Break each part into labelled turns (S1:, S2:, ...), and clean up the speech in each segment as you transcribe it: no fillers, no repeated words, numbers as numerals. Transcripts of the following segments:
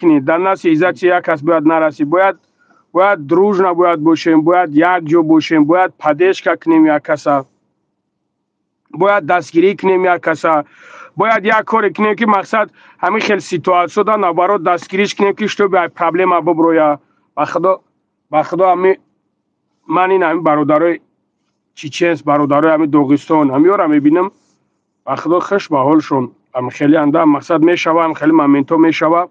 S1: Накунӣ, дар наси иззати як кас бояд нарасӣ. Бояд дружно бояд бошем, бояд якҷо бошем, бояд поддержка кунем як каса, бояд дастгирӣ кунем як каса, бояд як коре кунем, ки мақсад ҳамин хел ситуация да, наоборот, дастгириш кунем, ки чтобы ай проблема буброя. Ба худо, ба худо, ҳами ман ин ҳами бародарои чеченс, бародарои ҳами Доғистон, ҳамиёра мебинам, ба худо, хуш ба ҳолшон. Ам хеле анда мақсад мешава, ам хеле моментҳо мешава,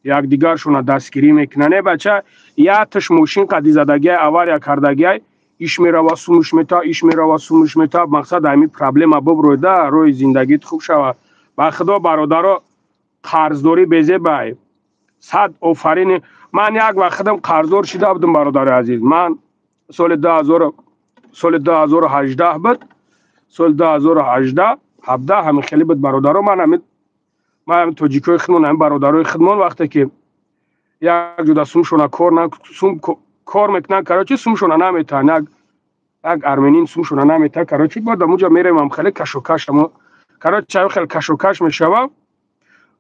S1: якдигаршона дастгирӣ мекунанд. Е бача яташ мошин қади задагиай, авария кардагиай, иш мерава, сумуш мета, иш мерава, сумуш мета. Мақсад ҳами проблема буброида, роҳи зиндагит хуб шава. Ба худо, бародаро, қарздорӣ безебай. Сад офарини. Ман як вақт худам қарздор шида будам, бародари азиз. Ман соли дуҳазор, соли 2018 буд, соли 2018, 17, ҳамин хеле буд, бародаро. Ман ҳамин тоҷикои худмон, ҳамин бародарои худмон, вақте ки як ҷуда сумшона кор сум кор мекунанд, короче, сумшона наметаҳанд. Як арменин сумшона наметаҳад, короче. Баъд амуҷа мерем, ам хеле кашокаш, амо, короче, ҳамин хеле кашокаш мешава,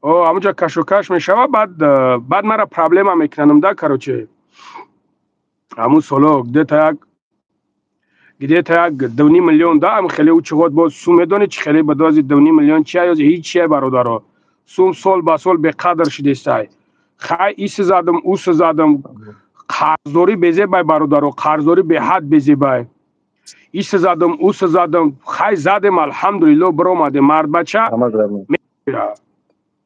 S1: амуҷа кашокаш мешава. Баъд мара проблема мекунанам да, короче. Ҳамун соло где-то як 2,5 миллион да, ам хеле учиғот боз сум медонӣ чи хеле ба дози 2,5 миллион чи ёзи ҳеҷ чия, бародаро. Сум сол ба сол беқадр шидестай. Хай, иси задам, уси задам. Қарздорӣ безебай, бародаро, қарздорӣ беҳад безебай. Иси задам, уси задам, хай, задем, алҳамдулилло, биромадем. Мардбача,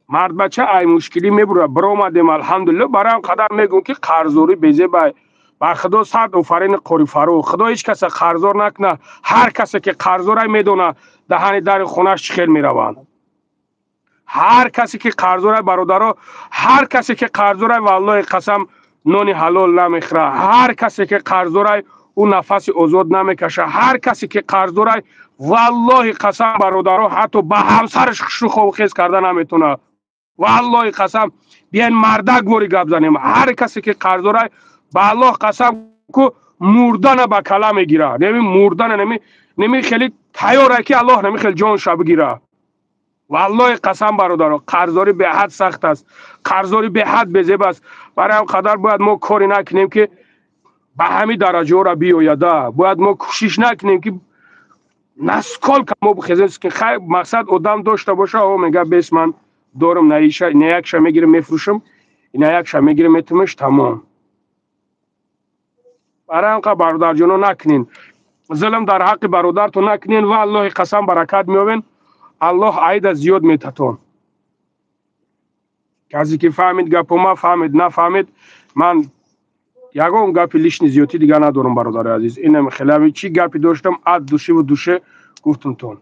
S1: мардбача ай мушкилӣ мебура. Биромадем, алҳамдулилло. Барои қадар мегӯм, ки қарздорӣ безебай. Ба худо, сад офарини Қори Фарух. Худо ҳеҷ каса қарздор накуна. Ҳар касе ки қарздорай, медона, даҳани дари хонаш чӣ хел мераванд. Ҳар касе ки қарздорай, бародаро, ҳар касе ки қарздорай, валлоҳи қасам, нони ҳалол намехӯра. Ҳар касе ки қарздорай, ӯ нафаси озод намекаша. Ҳар касе ки қарздорай, валлоҳи қасам, бародаро, ҳатто ба ҳамсараш хушу хобхез карда наметавона. Валлоҳи қасам, биян мардак вори гап занем. Ҳар касе ки қарздорай, ба Аллоҳ қасам ку, мурдана ба кала мегира, неми мурдана, неми хеле тайёра, ки Аллоҳ неми хеле ҷонша бигира. Валлоҳи қасам, бародаро, қарздорӣ беҳад сахт аст, қарздорӣ беҳад безеб аст. Барои ҳам қадар бояд мо коре накунем, ки ба ҳамин дараҷаҳоро биёяда. Бояд мо кӯшиш накунем, ки насколько мо бихезем. Хай, мақсад одам дошта боша, о, мега, бес, ман дорам, наиша на якша мегирам, мефурӯшам, на якша мегирам, метумаш, тамом. Барои ҳам бародарҷоно, накунен зулм дар ҳаққи бародартон, накунен. Ва Аллоҳи қасам, баракат меёбен, Аллоҳ айда зиёд метатон. Касе ки фаҳмид гапома, фаҳмид, нафаҳмид, ман ягон гапи лишний зиёдтӣ дигар надорам, бародари азиз. Инам хеле чӣ гапи доштам, от души ву душе гуфтумтон.